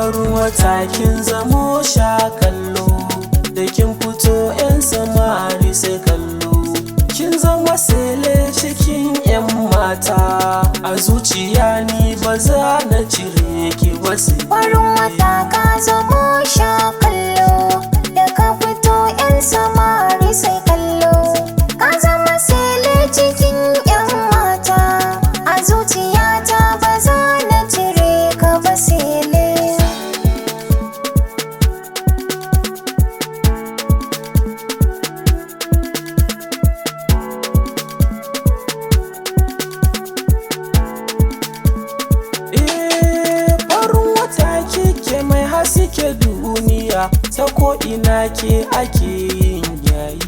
Farin wata kin zamo sha kallo, da kin fito 'yan samari sai kallo. Kin zama sele cikin 'yan mata, a zuciya ni ba za na cire ki ba sai. Farin wata ka zamo sha kallo, da ka fito 'yan samari sai kallo. Ka zama sele cikin 'yan mata, a zuciyata ba za na cire ka ba sele. Eh, farin wata kike mai haske duniya, ta ko ina ke ake yin yayi.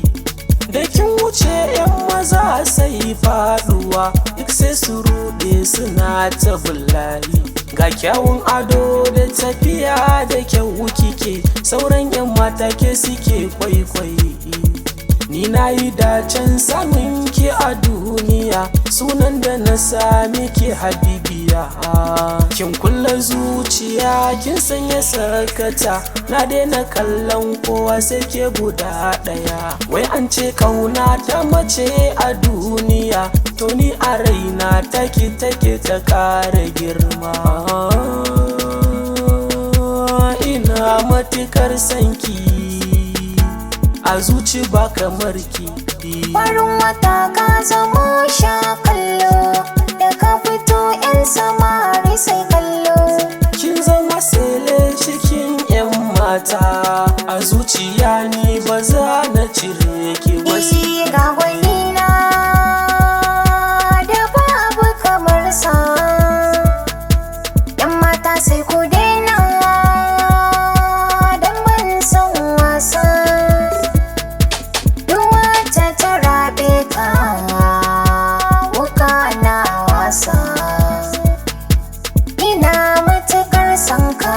Da kin wuce 'yan maza sai faduwa, duk sai su rude suna ta bulayi. Ga kyawun ado da tafiya da kyau kike, sauran 'yan mata ke suke kwaikwayi. Ni na yi dacen samun ki a duniya, sunan da na sami ki habibiya. Kin kulla zuciya, kin sanya sakata, na daina kallon kowa sai ke guda ɗaya. Wai an ce kauna ta mace a duniya, to ni a raina take take ta ƙara girma. Ina matukar sanki, a zuci ba kamar ki. Farin wata ka zamo sha kallo, da ka fito 'yan samari sai kallo. Kin zama sele cikin 'yan mata, a zuciya ni ba za na cire ki ba sai. Eh, ga gwanina da babu kamar sa, 'yan mata sai ku daina don ban san wasa. Duk wacce ta rabe ka, wuka na wasa. Ina matuƙar son ka,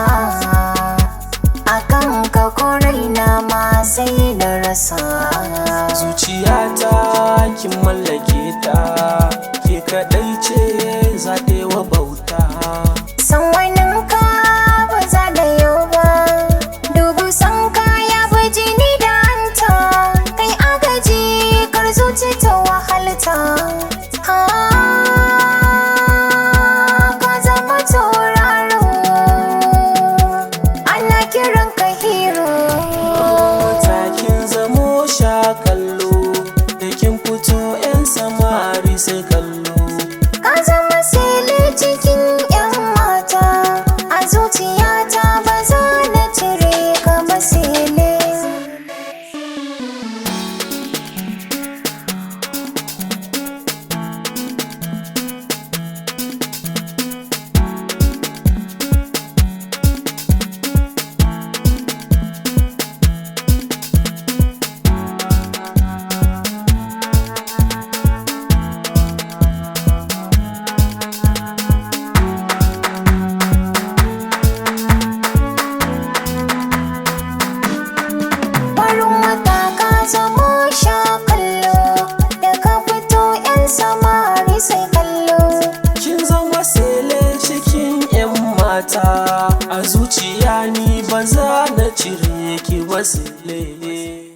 akan ka ko raina ma sai na rasa. Zuciyata kin mallake ta, ke kaɗai ce za ta yi wa bauta. San waninka ba za da yau ba, dubu san ka ya fi jini da hanta, kai agaji kar zuci ta wahalta. Ha, ka zama tauraro, ana kiran ka hero. Wata kin zamo sha kallo, da kin fito 'yan samari sai kallo. Ka zama sele cikin 'yan mata, a zuciyata ba za na cire ka ba sele. Farin wata ka zamo sha kallo, da ka fito 'yan samari sai kallo. Kin zama sele cikin 'yan mata, a zuciya ni ba za na cire ki ba sele.